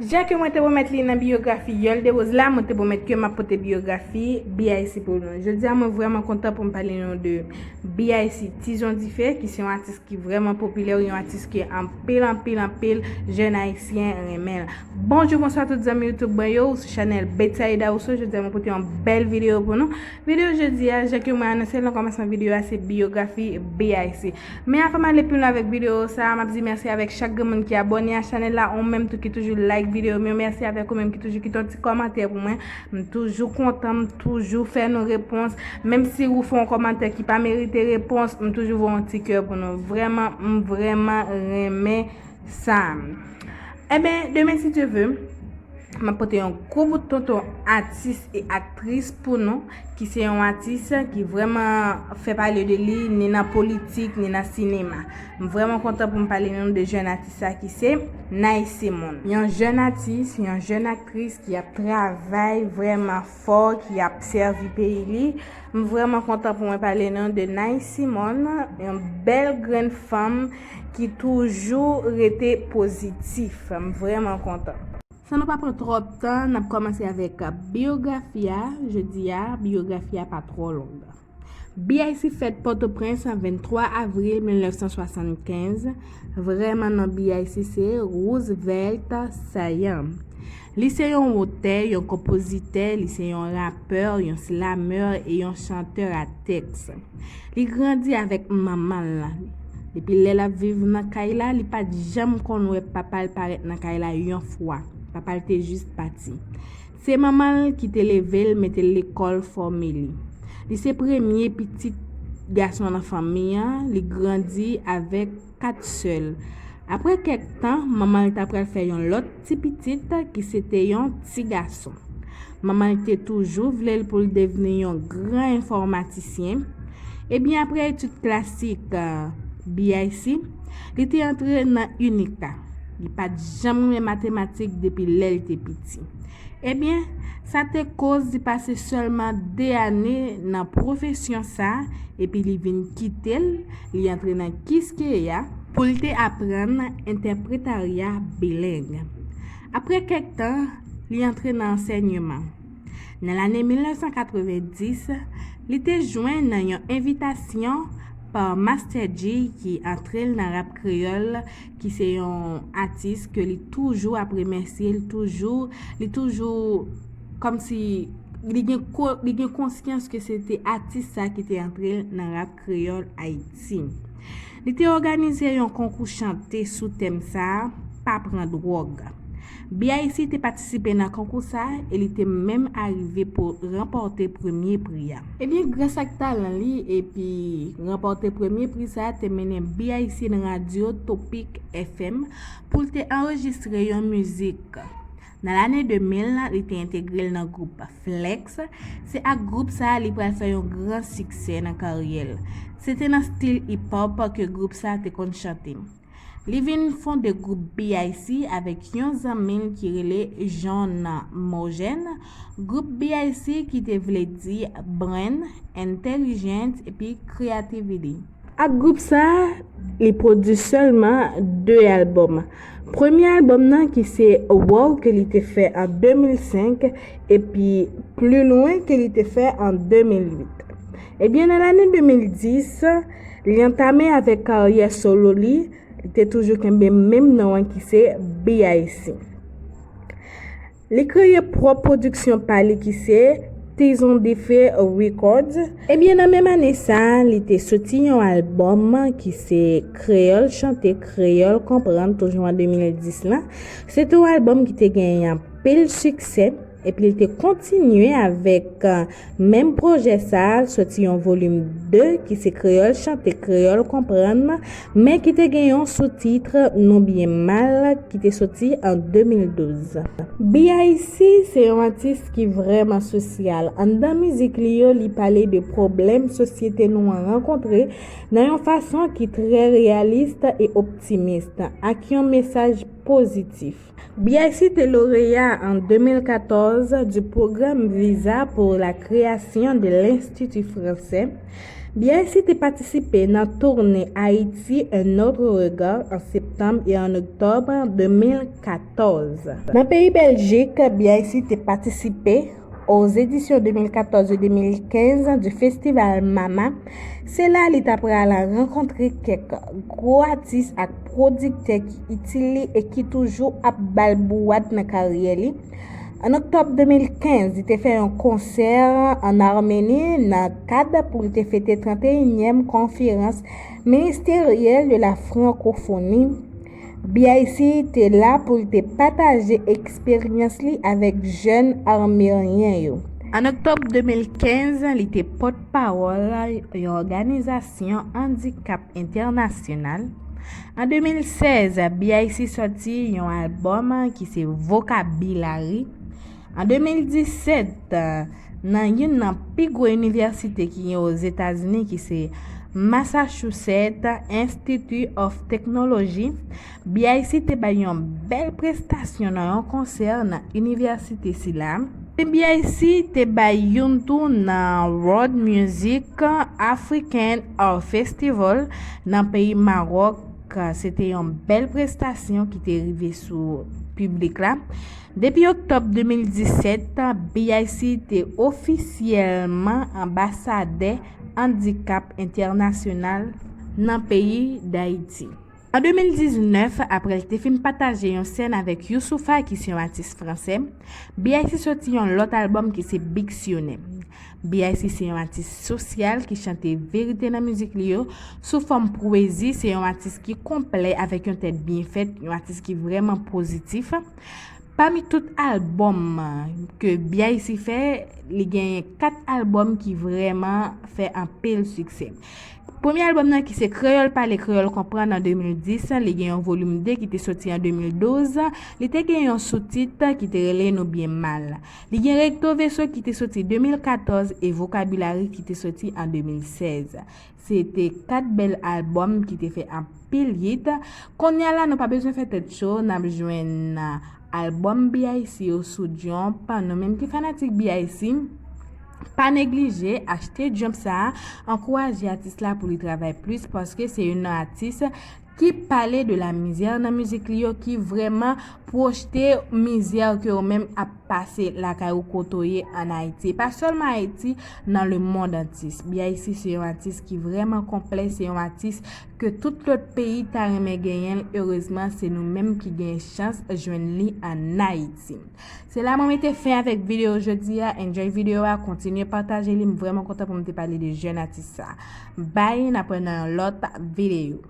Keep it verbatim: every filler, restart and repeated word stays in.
Jan ke mwen te pwomèt li nan biyografi Yol Derose la, mwen te pwomèt ke m ap pote biyografi B I C pou nou. Jodi a, mwen vrèman kontan pou m pale nou de B I C Tizon Dife, ki se yon atis ki vrèman popilè, yon atis ke anpil, anpil, anpil jèn ayisyen renmen l. Bonjou, bonswa tout zanmi YouTube mwen yo, ou sou chanèl Betsaida Rousseau. Jodi a, mwen pote yon bèl videyo pou nou. Videyo jodi a, jan ke mwen anonse l nan kòmansman videyo a, se biyografi B I C. Men avan m ale pi lwen avèk videyo sa a, m ap di mèsi avèk chak grenn moun ki abòne a chanèl la, ou menm tou ki toujou like videyo m yo. Mèsi avèk ou menm ki toujou kite yon ti kòmantè pou mwen. M toujou kontan, m toujou fè nou repons. Menm si ou fè yon kòmantè ki pa merite repons, m toujou voye yon ti kè pou nou. Vrèman, m vrèman renmen sa. Enben, demen, si Dye ve, m ap pote yon gwo bout tonton atis e aktris pou nou, ki se yon atis ki vrèman fè pale de li, ni nan politik, ni nan sinema. M vrèman kontan pou m pale nou de jèn atis sa ki se Nay Simone. Yon jèn atis, yon jèn aktris ki ap travay vrèman fò, ki ap sèvi peyi li. M vrèman kontan pou mwen pale nou de Nay Simone, yon bèl grenn fanm ki toujou rete pozitif. M vrèman kontan. San nou pa pran twòp tan, n ap kòmanse avèk biyografi a. Jodi a, biyografi a pa twò long. B I C fèt Pòtoprens vennntwa avril mil nèf san swasannkenz. Vrè non B I C se Roosevelt Saillant. Li se yon otè, yon konpozitè, li se yon rapè, yon slamè e yon chantè a tèks. Li grandi avèk manman l. Depi lè l ap viv nan kay la, li pa t janm konn wè papa l parèt nan kay la yon fwa. Papa l te jis pati. Se manman l ki te leve l, mete l lekòl, fòme li. Li se premye pitit gason nan fanmi an, li grandi avèk kat sè l. Apre kèk tan, manman l ta pral fè yon lòt ti pitit ki se te yon ti gason. Manman l te toujou vle l pou l devni yon gran enfòmatisyen. Ebyen, apre etid klasik, B I C, li te antre nan UNICA. Li pa t janm renmen matematik depi lè l te piti. Ebyen, sa te koz li pase sèlman de ane nan pwofesyon sa, epi li vin kite l, li antre nan Quisqueya pou l te aprann entèpretarya bileng. Apre kèk tan, li antre nan ansèyman. Nan lane mil nèf san katrevenndis, li te jwenn yon envitasyon pa Master Djey ki antre l nan rap kreyòl, ki se yon atis ke li toujou ap remèsye, li toujou, li toujou kòmsi li gen ko-, li gen konsyans ke se te atis sa ki te antre l nan rap kreyòl Ayiti. Li te òganize yon konkou chante sou tèm sa a, Pa pran dwòg. B I C te patisipe nan konkou sa a e li te menm arive pou ranpòte premye pri a. Ebyen, gras ak talan li epi ranpòte premye pri sa a te mennen B I C nan radyo Topic F M pou l te anrejistre yon mizik. Nan lane de mil, li te entegre l nan gwoup Flex. Se ak gwoup sa a li pral fè yon gran siksè nan karyè l. Se te nan stil hip hop ke gwoup sa a te konn chante. Li vin fonde gwoup B I C avèk yon zanmi l ki rele John Mojèn. Gwoup B I C ki te vle di Brain, Intelligent epi Creativity. Ak gwoup sa a, li pwodui sèlman de albòm. Premye albòm nan ki se Wow ke li te fè an de mil senk, epi Plus Loin ke li te fè an de mil uit. Ebyen, nan lane de mil dis, li antame avèk karyè solo li, li te toujou kenbe menm non an ki se B I C. Li kreye pwòp pwodiksyon pa li ki se Tizon Dife Records. Ebyen, nan menm ane sa a, li te soti yon albòm ki se Kreyòl Chante, Kreyòl Konprann, toujou an de mil dis lan. Se te yon albòm ki te genyen anpil siksè, epi li te kontinye avèk, euh, menm pwojè sa a, soti yon volim de ki se Kreyòl Chante, Kreyòl Konprann, men ki te gen yon soutit Non Byen Mal ki te soti an de mil douz. B I C se yon atis ki vrèman sosyal. Anndan mizik li yo, li pale de pwoblèm sosyete nou an rankontre nan yon fason ki trè reyalis e optimis, ak yon mesaj pozitif. B I C te loreya an de mil katòz du programme Visa pour la création de l'Institut français. B I C te patisipe nan toune Haïti, Un autre regard an septanm e an oktòb de mil katòz. Nan peyi Bèljik, B I C te patisipe aux éditions de mil katòz e de mil kenz du Festival Mama. Se la li ta pral rankontre kèk gwo atis ak pwodiktè ki itil li e ki toujou ap ba l bouwad nan karyè li. An oktòb de mil kenz, li te fè yon konsè an Armeni nan kad pou li te fete trannteyinyèm konferans ministeryèl de la francophonie. B I C te la pou li te pataje eksperyans li avèk jèn Armenyen yo. An oktòb de mil kenz, li te pòtpawòl yon òganizasyon andikap entènasyonal. An de mil sèz, B I C sòti yon albòm ki se Vokabilari. An de mil disèt, nan youn nan pi gwo inivèsite ki gen Ozetazini, ki se Massachusetts Institute of Technology, B I C te bay yon bèl prestasyon nan yon konsè nan inivèsite sila. B I C te bay youn tou nan World Music African Art Festival nan peyi Mawòk. Se te yon bèl prestasyon ki te rive sou piblik la. Depi oktòb de mil disèt, B I C te ofisyèlman anbasadè andikap entènasyonal nan peyi Dayiti. An de mil diznèf, apre l te fin pataje yon sèn avèk Youssoupha, ki se yon atis fransè, B I C sòti yon lòt albòm ki se Biksyonè. B I C se yon atis sosyal ki chante verite nan mizik li yo sou fòm pwezi. Se yon atis ki konplè, avèk yon tèt byen fèt, yon atis ki vrèman pozitif. Pami tout albòm ke B I C fè, li genyen kat albòm ki vrèman fè anpil siksè. Premye albòm nan ki se Kreyòl Pale, Kreyòl Konprann an de mil dis, li gen yon volim de ki te soti an de mil douz. Li te gen yon soutit ki te rele Nou Byen Mal. Li gen Recto Verso ki te soti de mil katòz e Vokabilari ki te soti an de mil sèz. Se te kat bèl albòm ki te fè anpil hit. Kounye a la, nou pa bezwen fè tèt cho, n ap jwenn albòm B I C yo sou Jump. Nou menm ki fanatik B I C, pa neglije achte Jump sa a, ankouraje atis la pou li travay plis, paske se youn nan atis ki pale de la mizè nan mizik li yo, ki vrèman pwojte mizè ke yo menm ap pase lakay ou kote w ye an Ayiti. E pa sèlman Ayiti, nan lemonn anti. B I C se yon atis ki vrèman konplè, se yon atis ke tout lòt peyi ta renmen genyen l. Erezman, se nou menm ki gen chans jwenn li an Ayiti. Se la mwen mete fen avèk videyo jodi a. Enjoy videyo a, kontinye pataje li. M vrèman kontan pou m te pale de jèn atis sa. Bye, n ap wè nan yon lòt videyo.